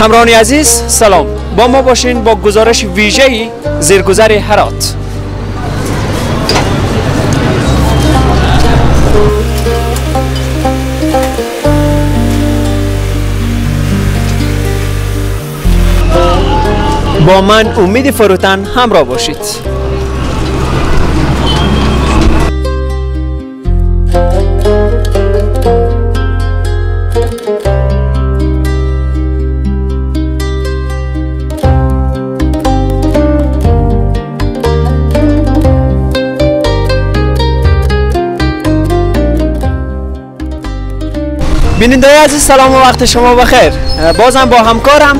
همراهان عزیز سلام، با ما باشین با گزارش ویژه‌ای زیرگذر هرات. با من امید فروتن همراه باشید. بیننده‌های عزیز سلام و وقت شما بخیر. بازم با همکارم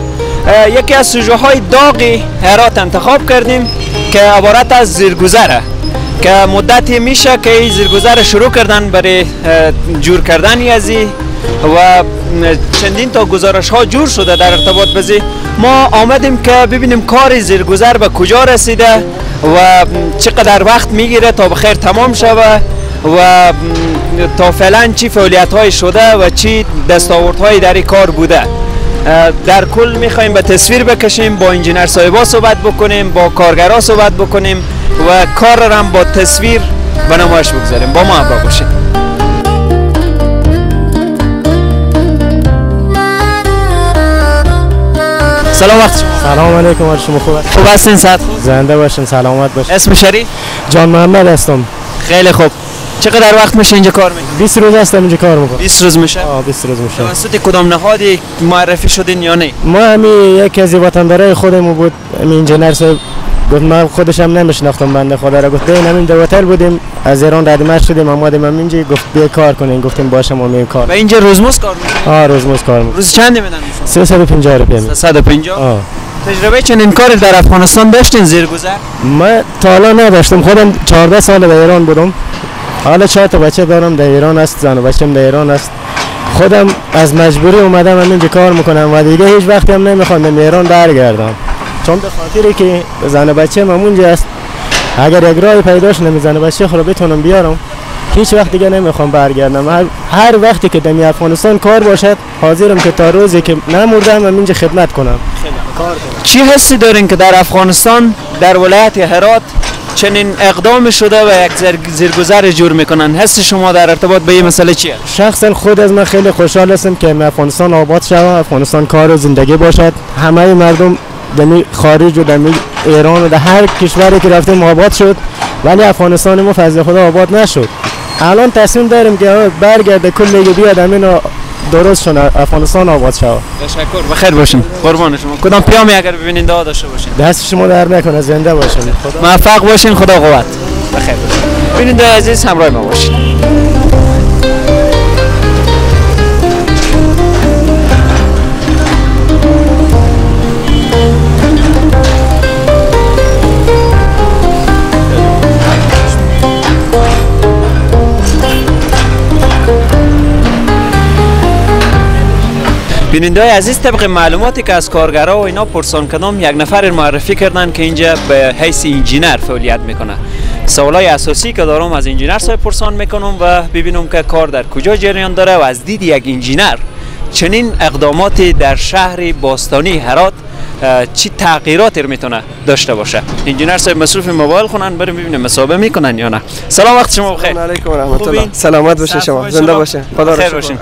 یکی از سوژه های داغ هرات انتخاب کردیم که عبارت از زیرگذره که مدتی میشه که این زیرگذر شروع کردن برای جور کردن ازی و چندین تا گزارش ها جور شده در ارتباط بزی. ما آمدیم که ببینیم کار زیرگذر به کجا رسیده و چقدر وقت میگیره تا بخیر تمام شوه و تا فعلا چی فعالیت های شده و چی دستاوردهای در این کار بوده. در کل میخوایم به تصویر بکشیم، با انجینر صاحبا صحبت بکنیم، با کارگرا صحبت بکنیم و کار را هم با تصویر به نمایش بگذاریم. با ما همراه باشید. سلام وقت شما. سلام علیکم، حال شما خوب است؟ خوب هستین؟ صحت خوب؟ زنده باشین، سلامت باشین. اسم شریف؟ جان محمد هستم. خیلی خوب. چقدر وقت میشه اینجا کار میکنی؟ 20 روز هستم اینجا کار میکنم. 20 روز میشه؟ آه 20 روز میشه. توسط کدام نهادی معرفی شدین یا نه؟ ما همین یکی از وطندارای خودمون بود، همین انجینر صاحب گفت، من خودش هم نمیشناختم بنده خدا را، گفت ببین همین در هتل بودیم، از ایران ردمش شدیم آمدیم اینجا، گفت بیا کار کنین، گفتیم باشه ما میایم کار. و اینجا روزمز کار میکنی؟ آه روزمز کار میکنم. روز چند میدن؟ 350 روپیه. 350؟ آه. تجربه چنین کاری در افغانستان داشتین زیرگذر؟ من تا حالا نداشتم، خودم 14 سال در ایران بودم. حالا 4 تا بچه دارم در ایران است، زن و بچه‌م در ایران است. خودم از مجبوری اومدم همینجا کار میکنم و دیگه هیچ وقتی هم نمیخوام به ایران برگردم، چون به خاطری که زن و بچه‌م اونجا است. اگر یک راهی پیدا شد زن و بچه خود بتونم بیارم، هیچ وقت دیگه نمیخوام برگردم. هر وقتی که در افغانستان کار باشد حاضرم که تا روزی که نمردم همینجا خدمت کنم. کار کنم. چی حسی دارین که در افغانستان در ولایت هرات چنین اقدام شده و یک زیرگذر جور میکنن؟ حس شما در ارتباط به این مسئله چیه؟ شخصا خود از من خیلی خوشحال هستم که افغانستان آباد شود، افغانستان کار و زندگی باشد، همه مردم در خارج و در ایران و در هر کشوری که رفتیم آباد شد، ولی افغانستان ما فضل خدا آباد نشد. الان تصمیم داریم که برگرده کل بیاد همین درست شد، افغانستان آباد شود. تشکر، بخیر باشین. قربان شما. کدام پیامی اگر ببینین دعا داشته باشین؟ دست شما در نکنه، زنده باشین. خدا موفق باشین، خدا قوت. بخیر باشین. بیننده عزیز همراه ما باشین. بیننده‌های عزیز طبق معلوماتی که از کارگرا و اینا پرسان کردم، یک نفر معرفی کردن که اینجا به حیث انجینر فعالیت میکنه. سوالای اساسی که دارم از انجینر صاحب پرسان میکنم و ببینم که کار در کجا جریان داره و از دید یک انجینر چنین اقداماتی در شهر باستانی هرات چی تغییراتی میتونه داشته باشه. انجینر صاحب مصروف موبایل خونن، بریم ببینیم مصاحبه میکنن یا نه. سلام، وقت شما بخیر. سلام علیکم و رحمت الله. سلامت باشه شما، زنده باشه، خدا خیر باشین.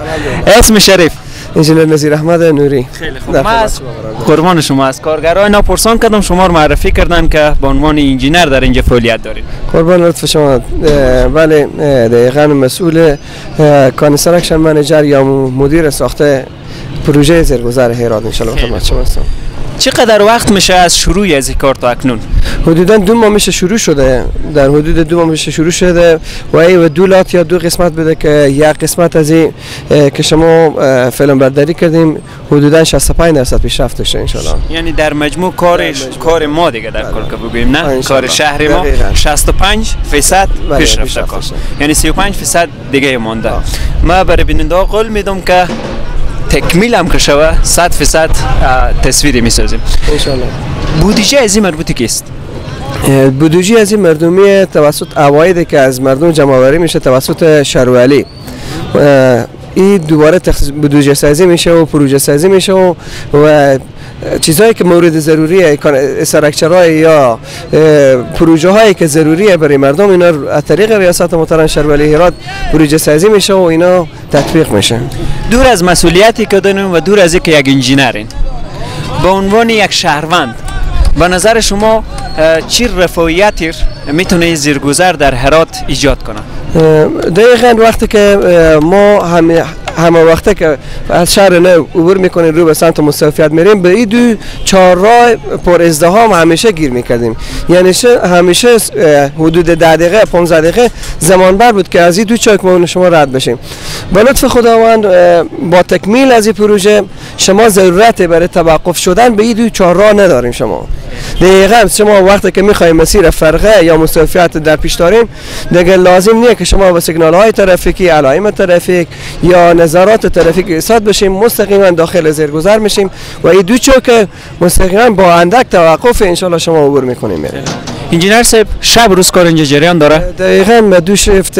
اسم شریف؟ انجینر نظیر احمد نوری. خیلی خوب. من از قربان شما، از کارگرای اینا پرسان کردم، شما رو معرفی کردن که به عنوان انجینر در اینجا فعالیت دارید. قربان لطف شما. بله دقیقاً مسئول construction manager یا مدیر ساخته پروژه زیرگذر هرات ان شاء الله خدمت شما هستم. چقدر وقت میشه از شروع از این کار تا اکنون؟ حدوداً 2 ماه میشه شروع شده، در حدود 2 ماه میشه شروع شده و ای دو lot یا دو قسمت بوده که یک قسمت از این که شما فیلم برداری کردیم حدوداً 65% پیشرفت داشته ان شاء الله. یعنی در مجموع کار ما دیگه در کل که بگوییم نه کار شهر ما 65% پیشرفت کار، یعنی 35% دیگه مانده. ما برای بیننده قول میدم که تکمیل هم که شوه 100% تصویری میسازیم انشالله. بودجه از این مربوطی کیست؟ بودجه از این مردمی توسط عواید که از مردم جمع آوری میشه توسط شهروالی. این دوباره بودجه سازی میشه و پروژه سازی میشه و چیزهایی که مورد ضروریه، structure های یا پروژه هایی که ضروریه برای مردم، اینا از طریق ریاست محترم شهروالی هرات پروژه سازی میشه و اینا تطبیق میشه. دور از مسئولیتی که داریم و دور از اینکه یک انجینرین، به عنوان یک شهروند به نظر شما چی رفاهیتی میتونه زیرگذر در هرات ایجاد کنه؟ دقیقاً وقتی که ما همه وقته که از شهر نو عبور میکنیم رو به سمت مستوفیت میریم، به این دو چهارراه پر ازدحام همیشه گیر میکردیم، یعنی همیشه حدود 10 دقیقه 15 دقیقه زمان بر بود که از این دو چاک ما شما رد بشیم. به لطف خداوند با تکمیل از این پروژه شما ضرورت برای توقف شدن به این دو چهارراه نداریم. شما دقیقاً شما وقتی که میخوایم مسیر فرقه یا مستوفیت در پیش داریم، دیگه لازم نیست که شما با سیگنال های ترافیکی، علائم ترافیک یا نظارات ترافیک ایستاد بشیم، مستقیما داخل زیرگذر میشیم و این دو چوک مستقیما با اندک توقف انشالله شما عبور میکنیم. انجینر صاحب شب روز کار اینجا جریان داره؟ دقیقاً به دو شفت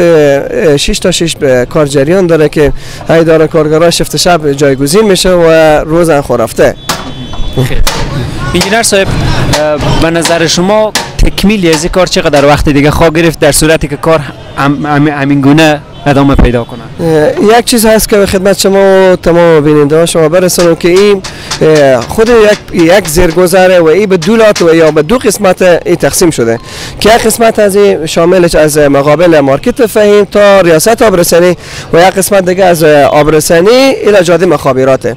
6 تا 6 به کار جریان داره که اداره کارگرا شفت شب جایگزین میشه و روز خورفته. انجینر صاحب به نظر شما تکمیل از این کار چقدر وقت دیگه خواه گرفت در صورتی که کار همین گونه ادامه پیدا کنه؟ یک چیز هست که به خدمت شما و تمام بیننده ها شما برسونم که این خود یک زیرگذره و این به دو لات و یا به دو قسمت این تقسیم شده که یک قسمت از این شاملش از مقابل مارکت فهیم تا ریاست آبرسانی و یک قسمت دیگه از آبرسانی الی جاده مخابراته،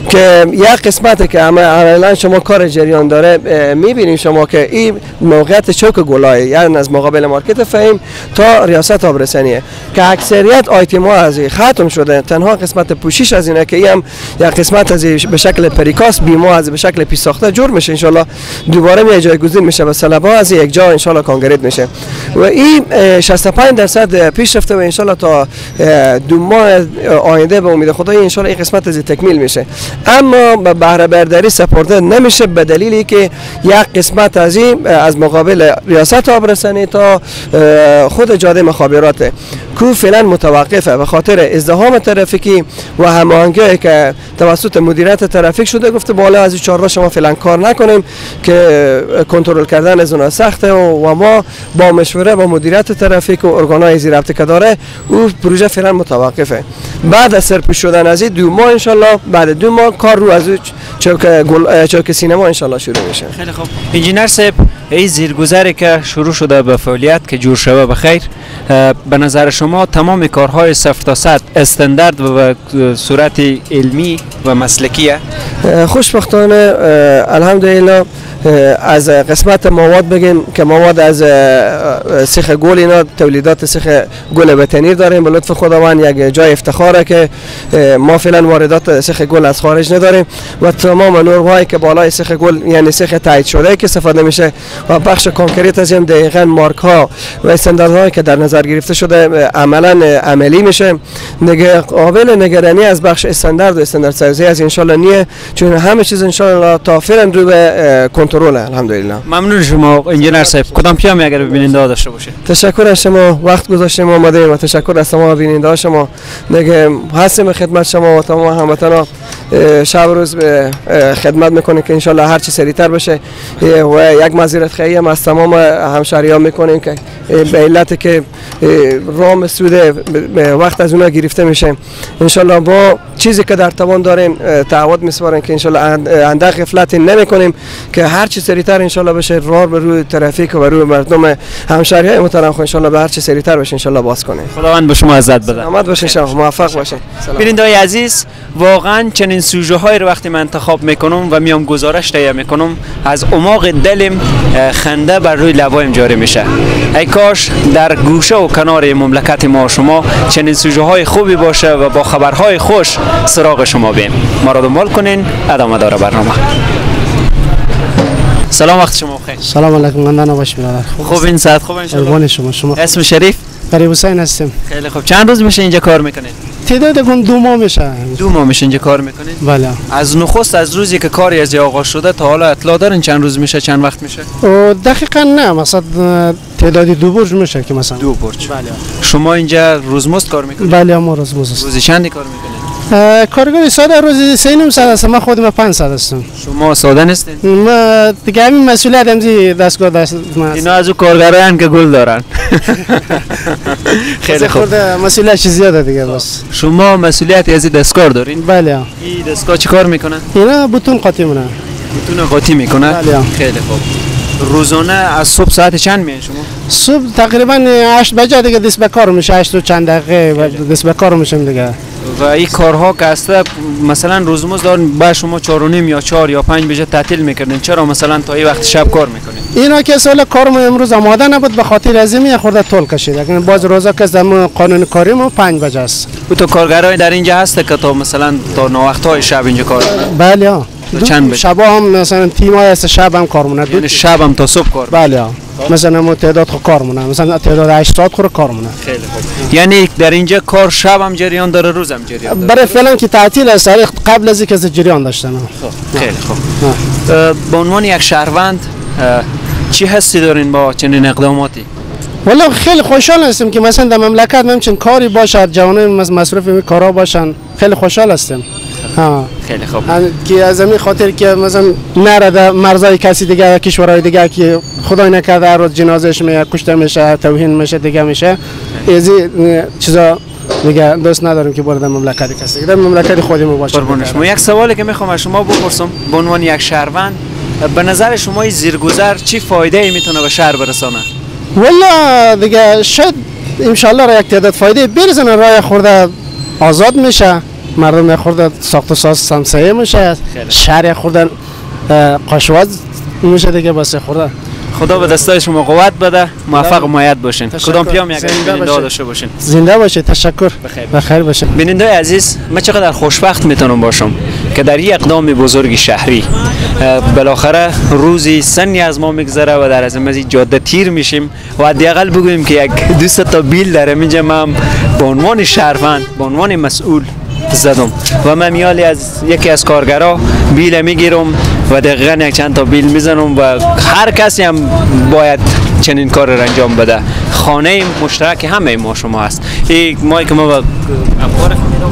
که یک قسمت که عملا شما کار جریان داره میبینیم شما که این موقعیت چوک گلای، یعنی از مقابل مارکت فهیم تا ریاست آبرسانیه که اکثریت آیتم ها از ختم شده، تنها قسمت پوشش از اینه که این هم یک قسمت از به شکل precast beam ا از به شکل پیش ساخته جور میشه، انشالله دوباره می جایگزین میشه و slab ا از یک جا انشالله concrete میشه و این 65% پیش رفته و انشالله تا 2 ماه آینده به امید خدا انشالله این قسمت از تکمیل میشه. اما به بهره برداری سپرده نمیشه به دلیلی که یک قسمت از این از مقابل ریاست آبرسانی تا خود جاده مخابراته کو فعلا متوقفه به خاطر ازدحام ترافیکی و هماهنگی که توسط مدیریت ترافیک شده، گفته بالا از این چهارراه شما فعلا کار نکنیم که کنترل کردن از اونها سخته و ما با مشوره با مدیریت ترافیک و ارگان‌های زیرربط که داره او پروژه فعلا متوقفه. بعد از سرپوش شدن از این 2 ماه انشالله بعد 2 ماه کار رو از چوک سینما انشالله شروع میشه. خیلی خوب انجینر صاحب، این زیرگذری که شروع شده به فعالیت که جور شوه بخیر، به نظر شما تمام کارهای 0 تا 100 استاندارد و به صورت علمی و مسلکیه؟ خوشبختانه الحمدلله از قسمت مواد بگیم که مواد از سیخ گل، اینا تولیدات سیخ گل وطنی داریم به لطف خداوند، یک جای افتخاره که ما فعلا واردات سیخ گل از خارج نداریم و تمام نرم‌هایی که بالای سیخ گل یعنی سیخ تایید شده که استفاده میشه و بخش concrete از هم دقیقاً مارک ها و استانداردهایی که در نظر گرفته شده عملا عملی میشه. دیگه قابل نگرانی از بخش استاندارد و استاندارد سازی از انشالله نیه، چون همه چیز انشالله تا فعلا رو به کنترل الحمدلله. ممنون شما انجینر صاحب. کدام پیام اگر بیننده ها داشته باشه؟ تشکر از شما وقت گذاشتیم آمدیم و تشکر از تمام بیننده ها شما. دیگه هستیم خدمت شما و تمام هموطنا شب روز خدمت میکنیم که انشالله هر چی سریعتر بشه و یک معذرت خواهی هم از تمام همشهریان میکنیم که به علت که رام سوده وقت از اونها گرفته میشه. انشالله با چیزی که در توان داریم تعهد میسپاریم که انشالله اندک غفلت نمیکنیم که هر چی سریعتر انشالله بشه راه به روی ترافیک و روی مردم همشهریای محترم خو انشالله به هر چی سریعتر بشه انشالله باز کنیم. خداوند به شما عزت بده. سلامت باشین شما، موفق باشین. بیننده‌های عزیز، واقعا چنین سوژه های رو وقتی من انتخاب میکنم و میام گزارش تهیه میکنم از عمق دلم خنده بر روی لبایم جاری میشه. ای کاش در گوشه و کنار مملکت ما شما چنین سوژه های خوبی باشه و با خبرهای خوش سراغ شما بیم. ما را دنبال کنین، ادامه داره برنامه. سلام، وقت شما بخیر. سلام علیکم، من نباش برادر. خوب این ساعت خوب ان شاء الله. شما اسم شریف؟ قریب حسین هستم. خیلی خوب. چند روز میشه اینجا کار میکنید؟ تعداد کن 2 ماه میشه. 2 ماه میشه اینجا کار میکنید؟ بله. از نخست از روزی که کاری از آغاز شده تا حالا اطلاع دارین چند روز میشه، چند وقت میشه؟ دقیقاً نه، مثلا تعداد 2 برج میشه که مثلا 2 برج. بله. شما اینجا روزمزد کار میکنید؟ بله، ما روزمزد. روزی چند کار میکنید؟ کارگر ساده روزی 3.5 ساعت است. من خودم 5 ساعت هستم. شما ساده نیستین؟ ما دیگه همین مسئولیت همزی دستگاه دست من است. اینا از او کارگران که گل دارن. خیلی خوب. مسئولیت زیاده دیگه بس. شما مسئولیت از دستگاه دارین؟ بله. این دستگاه چیکار میکنه؟ اینا بتون قاطی مونه. بتون قاطی میکنه؟ بله. خیلی خوب. روزانه از صبح ساعت چند میان شما؟ صبح تقریبا 8 بجه دیگه دست به کار میشه، 8 و چند دقیقه دست به کار میشم دیگه. و این کارها که هست مثلا روزمزد دارن با شما 4.5 یا 4 یا 5 بجه تعطیل میکردین، چرا مثلا تا این وقت شب کار میکنین؟ اینا که سال کارم امروز آماده نبود به خاطر از این خورده طول کشید. یعنی باز روزا که زمان قانون کاری ما 5 بجه است. تو کارگرای در اینجا هست که تا مثلا تا نوقت‌های شب اینجا کار میکنن؟ بله. چند بجه؟ شبا هم مثلا تیم‌های هست شب هم کار مونه. یعنی شب هم تا صبح کار؟ بله. مثلا ما تعداد خو کار مونه، مثلا تعداد 8 ساعت خو کار مونه. خیلی خوب. یعنی در اینجا کار شب هم جریان داره، روز هم جریان داره. برای فعلا که تعطیل است، قبل از اینکه جریان داشتن. خب خیلی خوب. به عنوان یک شهروند چی حسی دارین با چنین اقداماتی؟ والله خیلی خوشحال هستم که مثلا در مملکت همچین کاری باشد، جوانای مصروف این کارا باشن، خیلی خوشحال هستم. خیلی خوب. که از همین خاطر که مثلا نره در مرزای کسی دیگه، کشورهای دیگه که خدای نکرده هر روز جنازهش میاد، کشته میشه، توهین میشه، دیگه میشه، از این چیزا دیگه دوست نداریم که وارد مملکت کسی دیگه، در مملکت خودمون باشه. قربان شما. یک سوالی که میخوام از شما بپرسم به عنوان یک شهروند، به نظر شما این زیرگذر چی فایده ای میتونه به شهر برسانه؟ والله دیگه شاید ان شاء الله را یک تعداد فایده برسانه، راه خورده آزاد میشه، مردم خورده ساخت و ساز سمسایه میشه، شهر خورده قاشواز میشه دیگه، واسه خورده. خدا به دستای شما قوت بده، موفق و مؤید باشین. کدام پیام یک بیننده داشته باشین؟ زنده باشید. تشکر. بخیر باشید. بیننده عزیز، من چقدر خوشبخت میتونم باشم که در این اقدام بزرگ شهری بالاخره روزی سنی از ما میگذره و در از این جاده تیر میشیم و حداقل بگوییم که یک دو تا بیل در اینجا من به عنوان شهروند، به عنوان مسئول زدم و من میالی از یکی از کارگرا بیل میگیرم و دقیقا یک چند تا بیل میزنم و هر کسی هم باید چنین کار را انجام بده. خانه مشترک همه ما شما هست. این مایی که ما با افکار میدم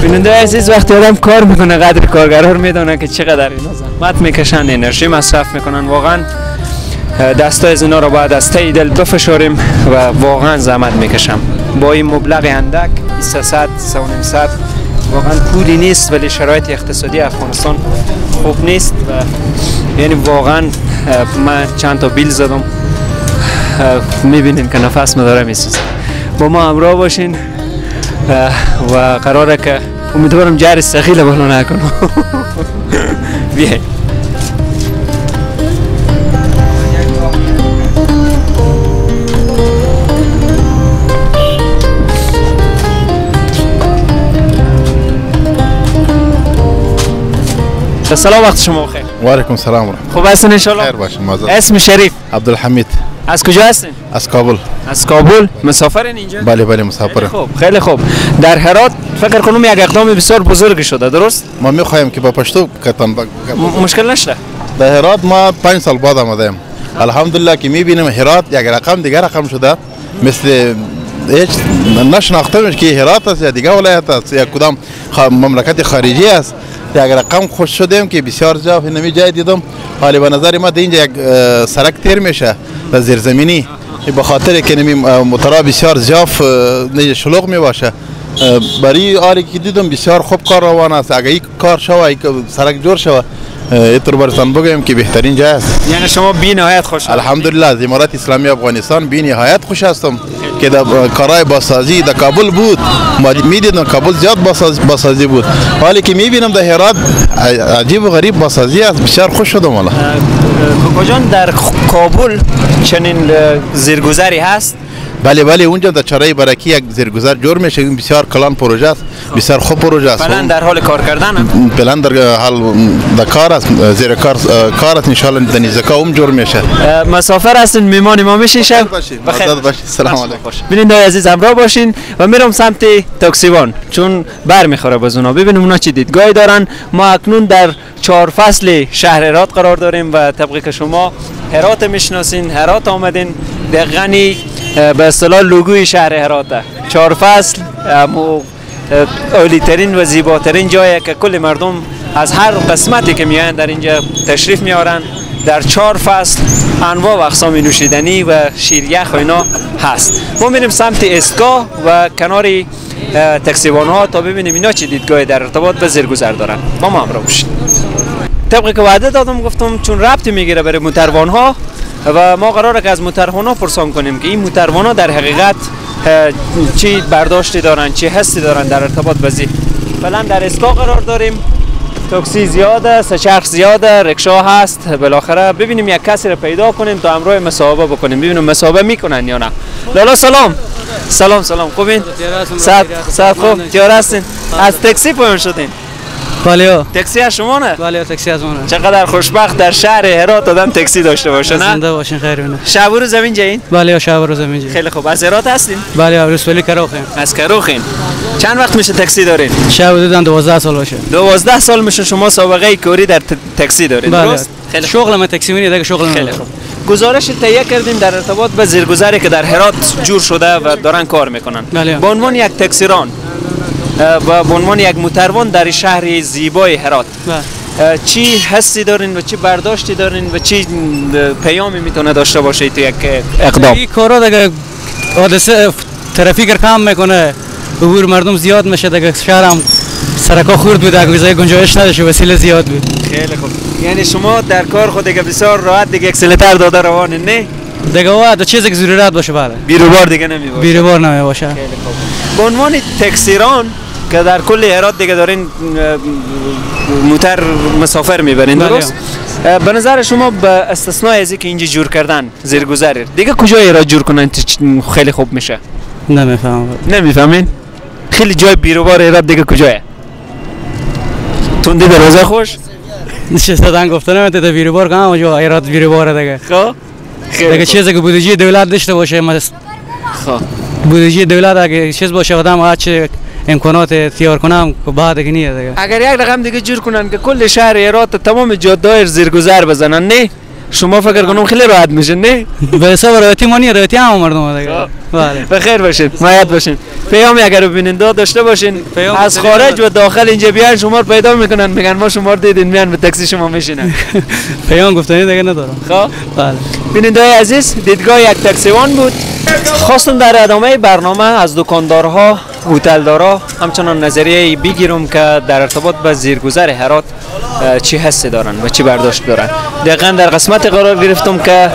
بیننده عزیز، وقتی آدم کار میکنه قدر کارگرها رو میدونه که چقدر اینا زحمت میکشن، انرژی مصرف میکنن. واقعا دستای از اینا رو باید از ته دل بفشاریم و واقعا زحمت میکشم. با این مبلغ اندک 300 350 واقعا پولی نیست، ولی شرایط اقتصادی افغانستان خوب نیست و یعنی واقعا من چند تا بیل زدم، میبینیم که نفس مداره میسوزه. با ما همراه باشین و قراره که امیدوارم جر ثقیل بالا نکنم. بیاین. سلام، وقت شما بخیر. و علیکم سلام و رحمت. خوب هستین انشالله؟ خیر باشین. اسم شریف؟ عبدالحمید. از کجا هستین؟ از کابل. از کابل. مسافرین اینجا؟ بله بله مسافرم. خوب، خیلی خوب. در هرات فکر کنم یک اقدام بسیار بزرگ شده، درست؟ ما میخوایم که با پشتو کتن مشکل نشده. در هرات ما 5 سال بعد آمدیم. الحمدلله که میبینیم هرات یک رقم دیگر رقم شده، مثل هیچ نشناخته که هرات است یا دیگر ولایت است یا کدام مملکت خارجی است. یک رقم خوش شدیم که بسیار جا نمی جای دیدم. حالی به نظر ما اینجا یک سرک تیر میشه در زیرزمینی، به خاطر که نمی موترا بسیار زیاف شلوغ می باشه. برای آری که دیدم بسیار خوب کار روان است. اگر یک کار شوه، یک سرک جور شوه، اینطور براتون بگم که بهترین جای است. یعنی شما بی نهایت خوش؟ الحمدلله از امارت اسلامی افغانستان بی نهایت خوش هستم که در کارهای بازسازی در کابل بود، ما میدیدم کابل زیاد بازسازی بود، حالی که میبینم در هرات عجیب و غریب بازسازی است، بسیار خوش شدم. والا کوکو جان، در کابل چنین زیرگذری هست؟ بله بله، اونجا در چرای برکی یک زیرگذر جور میشه، این بسیار کلان پروژه است، بسیار خوب پروژه است. پلان در حال کار کردن؟ پلان در حال در کار است، زیر کار کار است، ان شاء الله در نزدیکا هم جور میشه. مسافر هستین، میمان ما میشین شب؟ بخیر باشین، سلام علیکم. بیننده عزیز همراه باشین و میرم سمت تاکسیوان چون بر میخوره باز اونا، ببینیم اونا چی دیدگاهی دارن. ما اکنون در 4 فصل شهر هرات قرار داریم و طبقی که شما هرات میشناسین، هرات آمدین، دقیقاً به اصطلاح لوگوی شهر هراته. 4 فصل عالی ترین و زیباترین جایه که کل مردم از هر قسمتی که میاین در اینجا تشریف میارن. در 4 فصل انواع و اقسام نوشیدنی و شیریخ و اینا هست. ما میریم سمت ایستگاه و کنار تاکسیوان ها تا ببینیم اینا چه دیدگاهی در ارتباط به زیرگذر دارن. با ما همراه باشید. طبقی که وعده دادم گفتم چون ربط میگیره برای موتروان ها و ما قراره که از موتروان ها پرسان کنیم که این موتروان ها در حقیقت چی برداشتی دارن، چی حسی دارن در ارتباط به زیر. فعلا در ایستگاه قرار داریم، تاکسی زیاده، سه چرخ زیاده، رکشا هست. بالاخره ببینیم یک کسی رو پیدا کنیم تا همراه مصاحبه بکنیم، ببینیم مصاحبه میکنن یا نه. لالا سلام. سلام سلام، خوبین؟ صد خوب، تیار هستین؟ از تاکسی پایین شدین؟ بله. تاکسی از شما نه؟ بله تاکسی از ما نه. چقدر خوشبخت در شهر هرات آدم تاکسی داشته باشه نه؟ زنده باشین، خیر بینه. شب و روز اینجا این؟ بله شب و روز اینجا. خیلی خوب. از هرات هستین؟ بله، رسولی کروخین. از کروخین. چند وقت میشه تاکسی دارین؟ شب حدوداً 12 سال باشه. 12 سال میشه شما سابقه کاری در تاکسی دارین؟ بله. درست؟ خیلی شغل ما تاکسی مینی دیگه، شغل خیلی خوب. گزارش تهیه کردیم در ارتباط به زیرگذری که در هرات جور شده و دارن کار میکنن. بله. به عنوان یک تاکسیران و به عنوان یک موتروان در شهر زیبای هرات، چی حسی دارین و چی برداشتی دارین و چی پیامی میتونه داشته باشه تو یک اقدام؟ این کارا دیگه حادثه ترافیک کم میکنه، عبور مردم زیاد میشه دیگه، شهرم سرکا خورد بود، اگه گنجایش نداشت، وسیله زیاد بود. خیلی خوب. یعنی شما در کار خود دیگه بسیار راحت دیگه اکسلتر داده روان نه؟ دیگه واد چیزی که ضرورت باشه، بله. بیروبار دیگه نمیباشه. بیروبار نمیباشه. خیلی خوب. به عنوان تاکسیران که در کل هرات دیگه دارین موتر مسافر میبرین، درست؟ به نظر شما به استثنای از اینکه اینجا جور کردن زیرگذر دیگه کجای هرات جور کنن خیلی خوب میشه؟ نمیفهمم. نمیفهمین؟ خیلی جای بیروبار هرات دیگه کجایه؟ تونده دروازه خوش؟ نشستن گفته نمیته تا بیروبار کنم جا هرات بیروباره دیگه. خب دیگه چیزی که بودجه دولت داشته باشه، خب بودجه دولت اگه چیز باشه آدم هرچه امکانات تیار کنم که بعد دیگه نیه دیگه. اگر یک رقم دیگه جور کنن که کل شهر هرات تمام جاده‌های زیرگذر بزنن، نه شما فکر کنم خیلی راحت میشه نه؟ به حساب راحتی ما نیه، راحتی هم مردم دیگه. بله. بخیر باشین، مایت باشین. پیامی اگر ببینین داشته باشین از خارج و داخل اینجا بیان شما رو پیدا میکنن، میگن ما شما رو دیدین، میان به تاکسی شما میشینن. پیام گفتنی دیگه ندارم. خب بله. بیننده‌های عزیز، دیدگاه یک تاکسیوان بود. خواستم در ادامه برنامه از دکاندارها، هتلدارها همچنان نظریه بگیرم که در ارتباط به زیرگذر هرات چی حسی دارن و چی برداشت دارن. دقیقا در قسمت قرار گرفتم که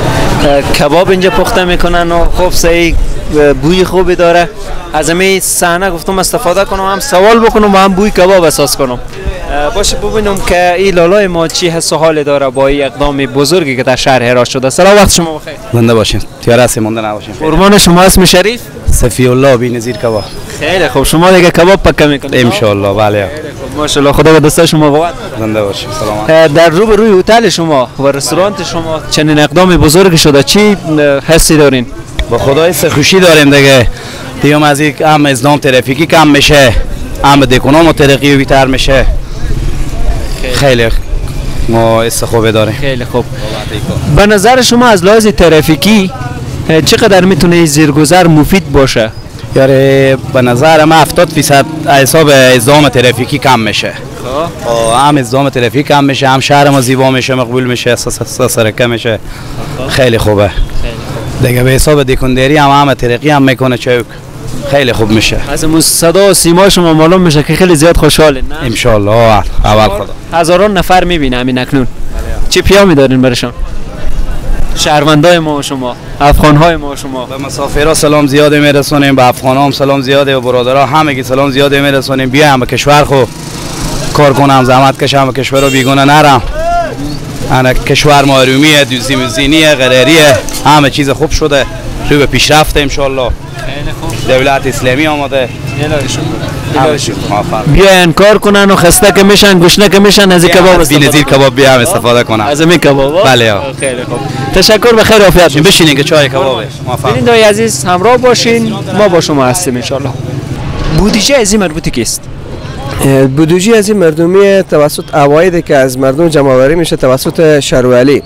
کباب اینجا پخته میکنن و خوب صحیح بوی خوبی داره. از همین صحنه گفتم استفاده کنم، هم سوال بکنم و هم بوی کباب احساس کنم. باشه ببینم که این لالای ما چی حس و حال داره با این اقدام بزرگی که در شهر هرات شده. سلام، وقت شما بخیر. زنده باشین، تیار هستیم، مونده نباشین. قربان شما. اسم شریف؟ صفی الله بی‌نظیر کباب. خیلی خوب، شما دیگه کباب پکه میکنید؟ ان شاء الله. بله. خیلی خوب، ماشاءالله، خدا به دست شما قوت. زنده باشین، سلام. در روبروی هتل شما و رستوران شما چنین اقدام بزرگی شده، چی حسی دارین؟ با خدای خوشی داریم دیگه. دیگه از یک هم ازدحام ترافیکی کم میشه، هم دکونام ترقی بیشتر میشه. خیلی ما حس خوبی داریم. خیلی خوب. به نظر شما از لحاظ ترافیکی چقدر میتونه زیرگذر مفید باشه؟ یاره به نظر من 70% حساب ازدحام ترافیکی کم میشه. هم ازدحام ترافیکی کم میشه، هم شهر ما زیبا میشه، مقبول میشه، سرکه میشه. خیلی خوبه. دیگه به حساب دکانداری هم ترقی هم میکنه چوک. خیلی خوب میشه. از امروز صدا و سیما شما معلوم میشه که خیلی زیاد خوشحالین، نه؟ انشالله اول خدا. هزاران نفر میبینه همین اکنون. چه پیامی دارین برشان؟ شهروندای ما و شما، افغانهای ما و شما. به مسافرها سلام زیاد میرسونیم، به افغان‌ها هم سلام زیاده و برادرها همگی سلام زیاد میرسونیم. بیایم به کشور خو کار کنم، زحمت کشم، به کشور رو بیگانه نرم. انا کشور ما آرومیه، دوزی مزینیه، قراریه، همه چیز خوب شده، رو به پیشرفت انشالله. خیلی خوب. دولت اسلامی آماده. بیاین کار کنن و خسته که میشن، گشنه که میشن، از این کباب استفاده بی‌نظیر کباب بیام استفاده کنن. از این کباب؟ بله. خیلی خوب. تشکر، بخیر عافیت. بشینین که چای کبابه. ببینید دوستای عزیز، همراه باشین، ما با شما هستیم انشالله. بودجه از این مربوطی کیست؟ بودجه از این مردمی توسط عواید که از مردم جمع آوری میشه توسط شهروالی.